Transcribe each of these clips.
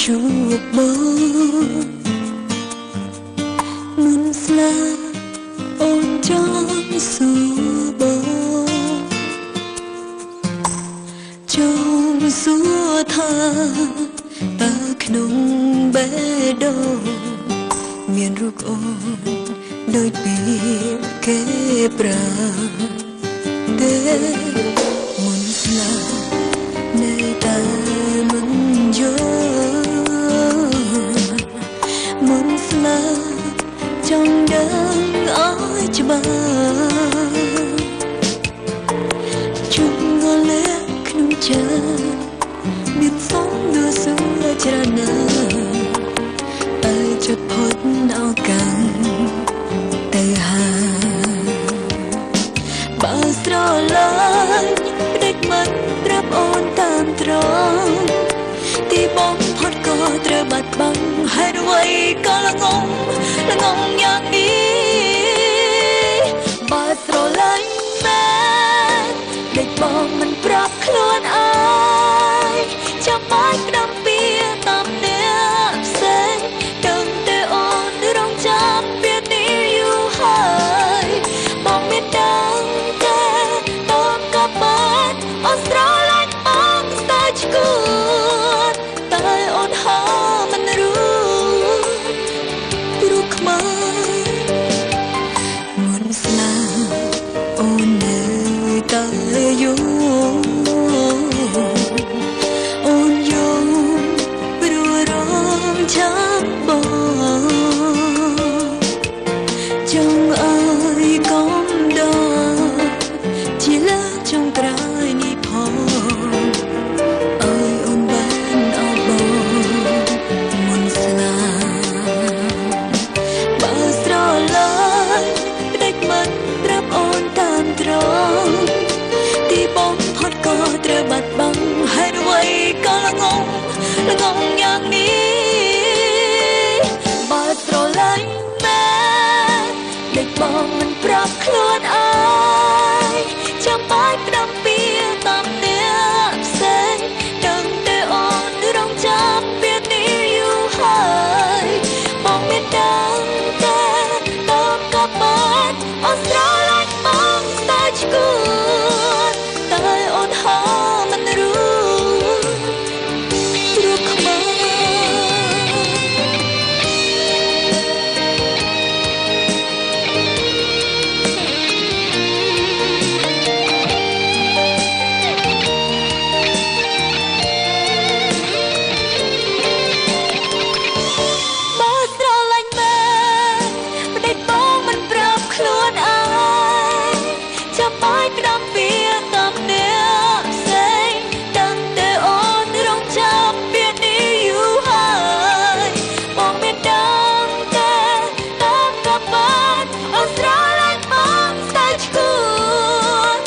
ជួបបងមុនស្លាអូនចង់សួរបងចង់សួរថាតើក្នុងបេះដូងមានរូបអូនដូចពីគេប្រាទេមុនស្លានៅតែមិនយល់មុនស្លាចង់ដឹងឲ្យច្បាស់ជុំងលាក្នុងចិត្តមានសំនួរសួរច្រើនណាស់តែជិតផុតឱកាសទៅហើយបើស្រឡាញ់ផ្ដេចមិនប្រាប់អូនតាមត្រង់ទីបំផុតក៏ត្រូវបាត់បង់ហេតុអ្វីក៏ល្ងងល្ងងយ៉ាងនេះបើស្រឡាញ់មែនផ្ដេចបងមិនប្រាប់ខ្លួនឯងចាំបាច់ផ្ដាំពីតាមអ្នកផ្សេងដឹងតែអូនរងចាំពីនេះយូរហើយបងមានដឹងតែតាមក៏បានអូនស្រឡាញ់បងស្ដាយឈួតតែអូនហាមិនรู้ព្រោះខ្មៅមុនស្លាអូននៅតែយូរអូនយំព្រោះរងចាំបងចង់ឲ្យកុំដល់ជាលើកចុងក្រោយនេះផងឲ្យអូនបានអោបបងមុនស្លាបើស្រឡាញ់ផ្ដេចមិនប្រាប់អូនតាមត្រង់ទីបំផុតក៏ត្រូវបាត់បង់ហេតុអ្វីក៏ល្ងងល្ងងយ៉ាងនេះបើស្រឡាញ់មែនផ្ដេចបងមិនប្រាប់ខ្លួនឯងចាំបាច់ផ្ដាំពីតាមអ្នកផ្សេងដឹងតែអូនរងចាំពីនេះយូរហើយបងមានដឹងតែតាមក៏បានអូនស្រឡាញ់បងស្ដាយឈួតតែអូនហាមិនรู้ព្រោះខ្មៅបើស្រឡាញ់មែនផ្ដេចបងមិនប្រាប់ខ្លួនឯងចាំបាច់ផ្ដាំពីតាមអ្នកផ្សេងដឹងតែអូនរងចាំពីនេះយូរហើយបងមានដឹងតែតាមក៏បានអូនស្រឡាញ់បងស្ដាយឈួត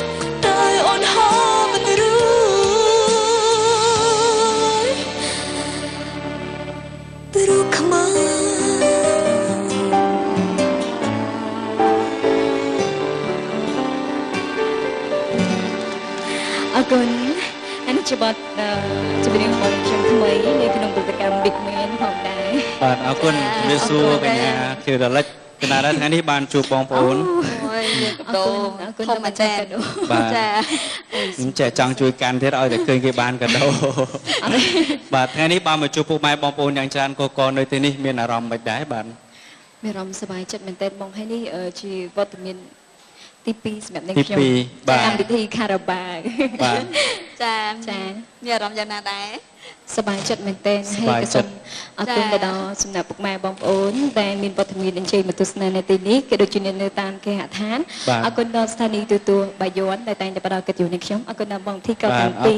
តែអូនហាមិនรู้ព្រោះខ្មៅអរគុណអានេះជាបទចម្រៀងរបស់ខ្ញុំថ្មីនៅក្នុងព្រឹត្តិកម្ម Big Man ផងដែរបាទអរគុណជំរាបសួរកញ្ញាខៀវរលិចកណាដែរថ្ងៃនេះបានជួបបងប្អូនអូយមានកាដូអរគុណធំមែនទែនបាទចាខ្ញុំចេះចង់ជួយកាន់ទៀតឲ្យតែឃើញគេបានកាដូបាទថ្ងៃនេះបានមកជួបពុកម៉ែបងប្អូនយ៉ាងច្រើនកនៅទីនេះមានអារម្មណ៍មិនដែរបាទមានអារម្មណ៍សប្បាយចិត្តមែនទែនបងហើយនេះជាវត្តមានទី2សម្រាប់នាងទីខ្ញុំ2បាទកម្មវិធីខារ៉ាបាវបាទចាចាមានអារម្មណ៍យ៉ាងណាដែរសប្បាយចិត្តមែនទែនសប្បាយហើយក៏សូ ចិត្ត មអរគុណទៅដល់សំណាក់ពុកម៉ែបងប្អូនដែលមានវត្តមានអញ្ជើញមកទស្សនានៅទីនេះក៏ដូចជានៅតាមគេហដ្ឋាន បាទ អរគុណដល់ស្ថានីយ៍ទូរទស្សន៍បាយ័នដែលតែងតែផ្ដល់កិត្តិយសនឹងខ្ញុំអរគុណដល់បងធីក បាទ ទាំងពីរ